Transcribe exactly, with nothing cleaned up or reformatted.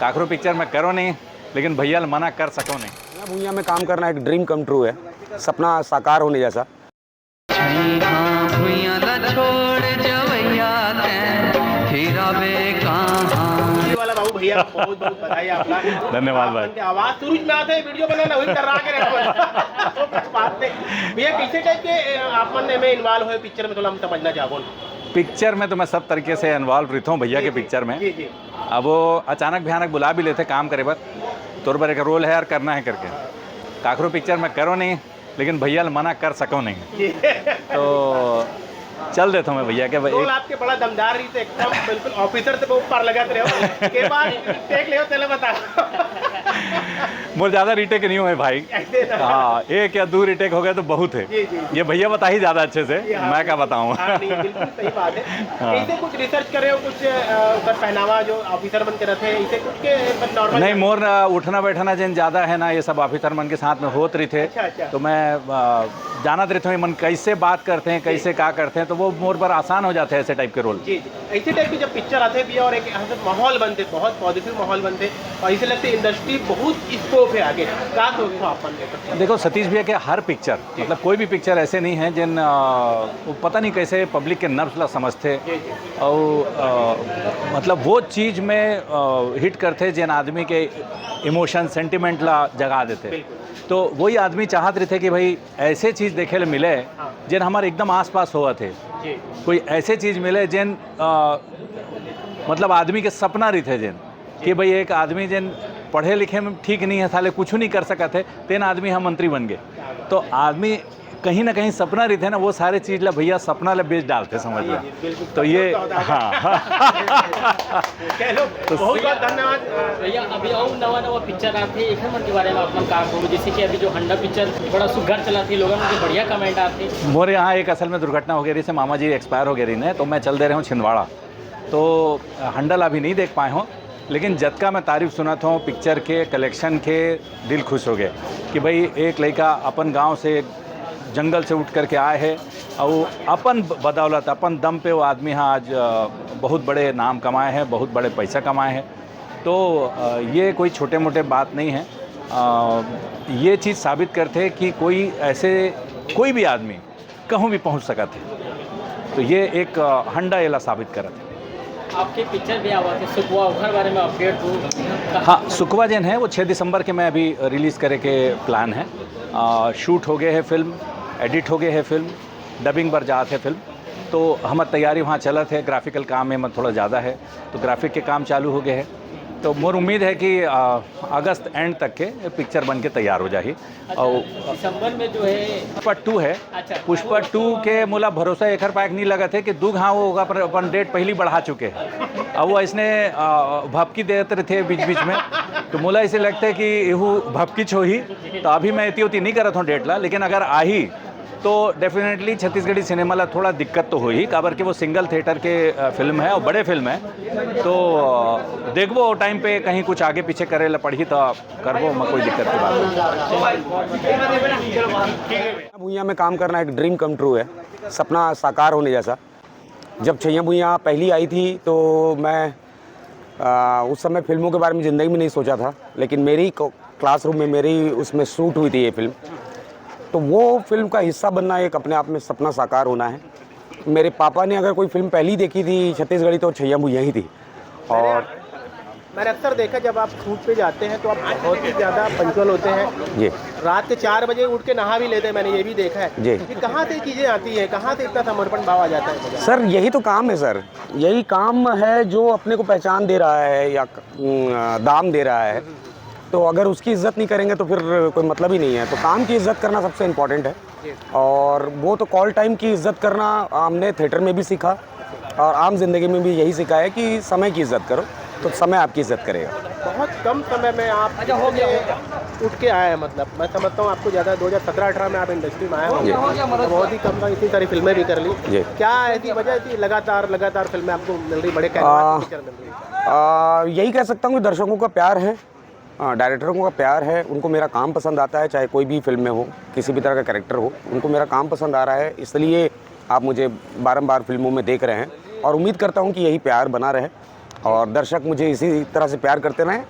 काकरो पिक्चर में करो नहीं, लेकिन भैया ल मना कर सको नहीं। भुइयां में काम करना एक ड्रीम कम ट्रू है, सपना साकार होने जैसा। भुइयां ला छोड़ जवैया तैं फिर आवे कहाँ। ये वाला बाबू भैया, बहुत बहुत बधाई आपका। धन्यवाद भाई। आपके आवाज शुरू में आते ही वीडियो बनाना वही कर रहा के रखो। बात नहीं। भैया, किसी टाइप के ए, आप मन में इन्वॉल्व हुए पिक्चर में, थोड़ा हम समझना चाहबो। पिक्चर में तो मैं सब तरीके से इन्वॉल्व रहता हूँ भैया के पिक्चर में। जी जी। अब वो अचानक भयानक बुला भी लेते काम करे बर, तोर बर एक रोल है यार, करना है करके। काकरो पिक्चर में करो नहीं, लेकिन भैया ल मना कर सको नहीं। तो चल देता हूँ मैं भैया के भाई। रोल आपके बड़ा दमदार रही थे, एकदम बिल्कुल ऑफिसर से ऊपर लगा रहे हो। के बाद टेक ले हो, चले बता। मोर ज्यादा रिटेक नहीं हुए भाई। हाँ, एक या दो रिटेक हो गए तो बहुत है। जी, जी, जी। ये भैया बता ही ज्यादा अच्छे से, ये हाँ। मैं क्या बताऊँ। हाँ, नहीं, बिल्कुल सही बात है। हाँ। इसे कुछ रिसर्च करे हो, कुछ अ, उधर पहनावा जो ऑफिसर बन के रहते हैं, इसे कुछ के नॉर्मल नहीं, मोर अ, उठना बैठना जिन ज्यादा है ना, ये सब ऑफिसर मन के साथ में होत रहिथे। अच्छा, अच्छा। तो मैं अ, जानत रहता हूँ, ये मन कैसे बात करते हैं, कैसे क्या करते हैं, तो वो मोर पर आसान हो जाते हैं ऐसे टाइप के रोल। जी जी। ऐसे टाइप के जब पिक्चर आते भी और एक यहाँ से माहौल बनते, बहुत पॉजिटिव माहौल बनते और इसे लगते इंडस्ट्री बहुत स्कोप है आगे। क्या सोचते हो आप मन के? देखो, सतीश भैया के हर पिक्चर, मतलब कोई भी पिक्चर ऐसे नहीं है जिन अ, वो पता नहीं कैसे पब्लिक के नब्ज ला समझते जी जी। और अ, मतलब वो चीज में हिट करते जिन आदमी के इमोशन, सेंटिमेंट ला जगा देते। बिल्कुल। तो वही आदमी चाहत रहते कि भाई ऐसे चीज देखे ले मिले जिन हमारे एकदम आसपास होवत है। जी। कोई ऐसे चीज मिले जिन अ, मतलब आदमी के सपना रहिथे जिन कि भाई एक आदमी जिन पढ़े लिखे में ठीक नहीं है, साले कुछ नहीं कर सकत है, तेन आदमी हम मंत्री बन गए। तो आदमी कहीं ना कहीं सपना रहिथे ना, वो सारे चीज ला भैया सपना ला बेच डालते, समझ ला। तो ये हाँ। चलो, बहुत बहुत धन्यवाद। भैया, अभी और नवा नवा पिक्चर आथे, एखर मन के बारे में आप मन का कहो? जैसे कि अभी जो हंडा पिक्चर बड़ा सुघर चला थे, लोगों के बढ़िया कमेंट आथे। मोरे यहाँ एक असल में दुर्घटना हो गई रही से, मामा जी एक्सपायर हो गए रही ने, तो मैं चल दे रहे हूँ छिंदवाड़ा। तो हंडा ला अभी नहीं देख पाए हों, लेकिन जतका मैं तारीफ सुनत हों पिक्चर के, कलेक्शन के, दिल खुश हो गए कि भाई एक लड़का अपन गांव से, जंगल से उठ करके आए है और अपन बदौलत, अपन दम पे वो आदमी हाँ आज अ, बहुत बड़े नाम कमाए हैं, बहुत बड़े पैसा कमाए हैं। तो अ, ये कोई छोटे मोटे बात नहीं है। अ, ये चीज़ साबित करते हैं कि कोई ऐसे, कोई भी आदमी कहूँ भी पहुँच सकत है। तो ये एक अ, हंडा एला साबित करत है। आपके पिक्चर भी आवा थे सुखवा, ओकर बारे में अपडेट दो। हाँ, सुखवा जेन है वो छः दिसंबर के मैं अभी रिलीज़ करे के प्लान है। आ, शूट हो गए है फिल्म, एडिट हो गए है फिल्म, डबिंग बर जात है फिल्म, तो हमर तैयारी वहाँ चलत है। ग्राफिकल काम में थोड़ा ज़्यादा है, तो ग्राफिक के काम चालू हो गए है। तो मोर उम्मीद है कि आ, अगस्त एंड तक के पिक्चर बन के तैयार हो जाही। और दिसंबर में जो है पुष्पा टू है। अच्छा। पुष्पा टू के मोला भरोसा एखर पाए के नहीं लगत है कि दू घाव वो अपन, अपन डेट पहली बढ़ा चुके हैं। अब वो ऐसने आ, भपकी देत रहते हैं बीच बीच में, तो मोला ऐसे लगता है कि एहू भपकीच होही। तो अभी मैं इतनी उतनी नहीं करत हूँ डेट ला, लेकिन अगर आही तो डेफिनेटली छत्तीसगढ़ी सिनेमा ला थोड़ा दिक्कत तो होही, काबर कि वो सिंगल थिएटर के अ, फिल्म है और बड़े फिल्म है। तो अ, देखबो टाइम पे कहीं कुछ आगे पीछे करे ला पड़ही तो करबो, मैं कोई दिक्कत की बात नहीं। भुइयां में काम करना एक ड्रीम कम ट्रू है, सपना साकार होने जैसा। जब छैया भुइयां पहली आई थी तो मैं आ, उस समय फिल्मों के बारे में ज़िंदगी में नहीं सोचा था, लेकिन मेरी क्लासरूम में मेरी उसमें शूट हुई थी ये फिल्म। तो वो फिल्म का हिस्सा बनना एक अपने आप में सपना साकार होना है। मेरे पापा ने अगर कोई फिल्म पहली देखी थी छत्तीसगढ़ी तो छैया भुइयां ही थी। और मैंने अक्सर देखा, जब आप शूट पे जाते हैं तो आप बहुत ही ज़्यादा पंचुअल होते हैं। जी। रात के चार बजे उठ के नहा भी लेते हैं, मैंने ये भी देखा है। जी। कि कहाँ से चीज़ें आती हैं, कहाँ से इतना समर्पण भाव आ जाता है? सर, यही तो काम है सर, यही काम है जो अपने को पहचान दे रहा है या अम, दाम दे रहा है। तो अगर उसकी इज्जत नहीं करेंगे तो फिर कोई मतलब ही नहीं है। तो काम की इज्जत करना सबसे इम्पोर्टेंट है। और वो तो कॉल टाइम की इज्जत करना हमने थिएटर में भी सीखा और आम जिंदगी में भी यही सीखा है कि समय की इज्जत करो, तो समय आपकी इज्जत करेगा। बहुत कम समय में आप इतने उठ के आए हैं, मतलब मैं समझता हूँ आपको ज़्यादा, दो हज़ार सत्रह अठारह में आप इंडस्ट्री में आए हो, जी। तो बहुत ही कम समय, इतनी सारी फिल्में भी कर ली। जी। क्या ऐसी वजह है कि लगातार लगातार फिल्में आपको मिल रही, बड़े आ, कैनवास पिक्चर मिल रही है? आ, यही कह सकता हूँ कि दर्शकों का प्यार है, आ, डायरेक्टरों का प्यार है, उनको मेरा काम पसंद आता है, चाहे कोई भी फिल्म में हो, किसी भी तरह का कैरेक्टर हो, उनको मेरा काम पसंद आ रहा है, इसलिए आप मुझे बारंबार फिल्मों में देख रहे हैं और उम्मीद करता हूँ कि यही प्यार बना रहे। और दर्शक मुझे इसी तरह से प्यार करते रहें।